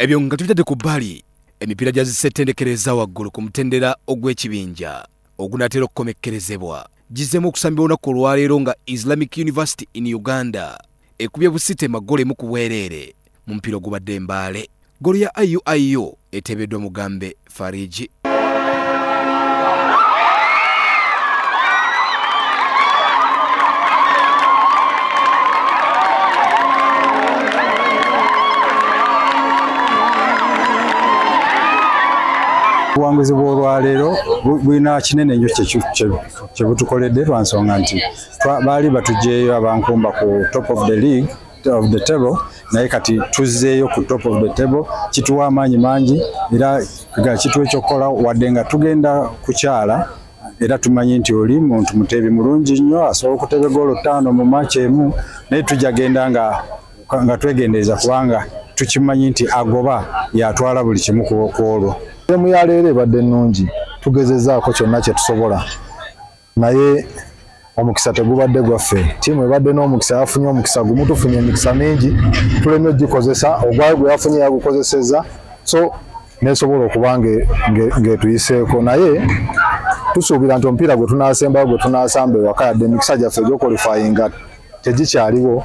Ebyo nga tubitadde ku bbali, emipiira gya zissettendekereza waggulu ku mutendera ogw'ekibinja ogunaatera okukomekkerezebwa gizzeemu okusambibwa olunaku olwaleero nga Islamic University in Uganda ekubye Busitema ggoolo emu ku bwereere mu mupiira ogubadde e Mbale. Ggoolo ya IUIU eteebeddwa Mugambe Fariji. Obuwanguzi bw'olwaleero bulina kinene nnyo kye butukoledde lwa nsonga nti baali batuggyeyo abankumba ku top of the league of the table, naye kati tuzzeeyo ku top of the table. Kituwa amaanyi mangi era kituwa ekyokukola wadde nga tugenda kukyala, era tumanyi nti oli muntu muteebi mulungi nnyo, asobola okuteba goolo 5 mu match emu, naye tujja genda nga twegendereza kubanga tukimanyi nti agoba yatwala buli kimu ku olwo. Ttiimu ya leero ebadde nnungi, tugezezaako kyonna kye tusobola, naye omukisa tegubadde gwaffe. Ttiimu ebadde n'omukisa, yafunye omukisa gumu, tufunye emikisa mingi, tulemye ogikozesa. Ogwayo gwe yafunye yagukozesezza, so nesobola okuba ng'etuyiseeko, naye tusuubira nti omupiira gwe tunaasembayo gwe tunaasamba ewaka, yadde emikisa gyaffe egy'okwalifayinga tegikyaliwo,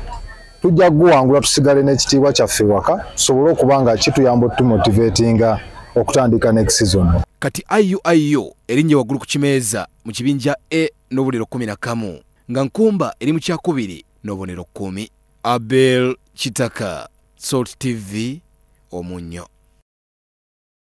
tujja kuguwangula tusigale n'ekitiibwa kyaffe ewaka, tusobole okuba nga kituyamba otumotivatinga okutandika next season. Kati IUIU erinnye waggulu ku kimeeza mu kibinja A n'obubonero 11, nga Nkumba eri mu kyakubiri n'obubonero 10. Abel Kitaka, Salt TV, Omunnyo.